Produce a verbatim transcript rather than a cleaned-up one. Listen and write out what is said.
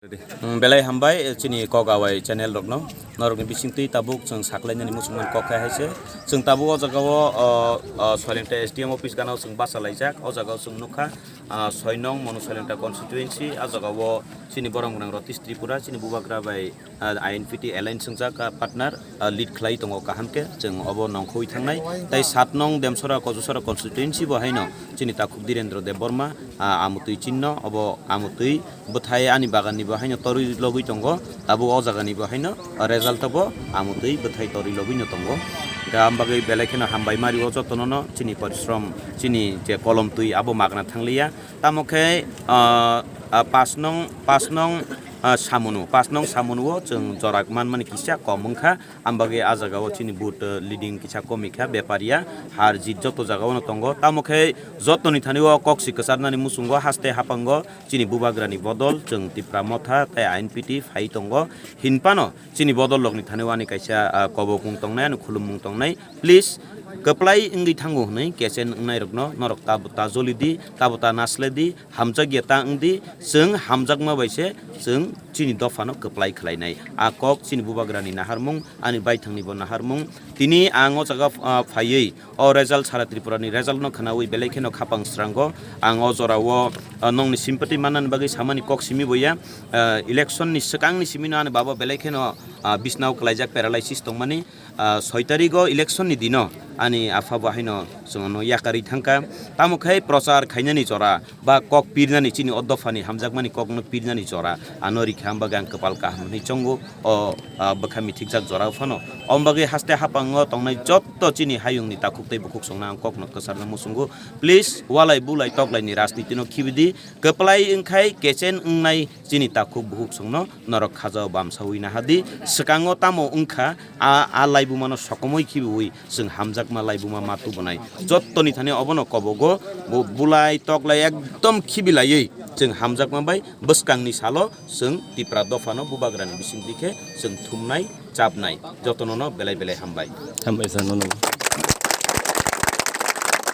Mm, belai hambai, eh, chini kok awai channel rokno. Norokni bisingtwi tabuk chwng saklainani muchungmani kok hai hai se. Chwng tabuk o jagao, o, o, Soilengta S D M office gana chwng basa laijak. O jagao chwng nukha, ah, soi nong Monu Soilengta constituency. O jagao chini borok gwnang Ratish Tripura, chini bubagra bai, ah, I N P T alliance wngjak, ah, partner, ah, lead khlai tongo kaham khe. Chwng obo nongkhoi thangnai. Tai sat nong Demsora Kojusora constituency bo haino chini takhuk Dhirendra Debbarma, ah, amutwi chinno, obo amutwi bwthai ani bagan ni bo haino torwi logwi tongo, tabuk o jaga ni bo haino result o bo amutwi bwthai torwi logwi no tongo. Hingkhe am bagwi belai kheno hambai mari o jotono no chini porishrom, chini je kolom twi abo magna thangliya. Tamo khe, ah, ah, pas nong, pas nong, ah, samunu, pas nong samunu o chwng jora manmani kisa kom wngkha. Am bagwi a jagao chini vote, eh, leading kisa komikha, bepariya, har jit joto jagaono tongo. Tamo khe jotoni thani o kok si kwcharnani muchungo haste hapango chini bubagrani bodol chwng Tipra Motha tei I N P T phai tongo. Hinphano chini bodol rokni thani o ani kaisa, ah, kobokmung tongnai, ani khulummung tongnai. Please, kwplai wngwi thango hwnwi kechen wngnairokno norok ta, ta joli di, tabo ta nasle di, hamjakya ta wng di, chwng hamjakma bai se chwng chini dophano kwplai khlainai. A kok chini bubagrani naharmung, ani baithangni bo naharmung. Tini ang o jaga, ah, phaiwi o result sara Tripura ni result no khwnawi belai kheno khapang srango. Ang o jora o, ah, nongni sympathy mannani bagwi samani kok simi boya. Ah, election ni swkang ni simi no ani baba belai kheno, ah, bisnao kwlaijak paralysis tongmani. Ah, soi tarik o election ni dino ani apha bo haino chwngno yakarwi thangkha. Tamo khai prochar khainani jora ba kok pirnani chini o dophani hamjakmani kokno pirnani jora ano rikha, am bagwi ang kwpal kaham hwnwi chongo o, ah, bwkha mithikjak jora phano. Om bagwi haste hapango tongnai jotto chini hayungni takhuk tei bukhuk songno ang kokno kwcharna muchungo. Please, walai bulai toklaini rajnitino khibidi, kwplai wngkhai kechen wngnai chini takhuk bukhuk songno norok khajao bamsawi nahadi. Swkango tamo wngkha, a, a laibumano sokomoi khibiwi chwng hamjakma laibuma ma tubunai. Jottoni thani obono kobogo, bo bulai toklai ekdom khibilaiwi chwng hamjakma bai bwskangni salo chwng Tipra dophano bubagrani bisingtwi khe chwng thumnai, chapnai. Jotonono belai belai hambai. Hambai sir, nono.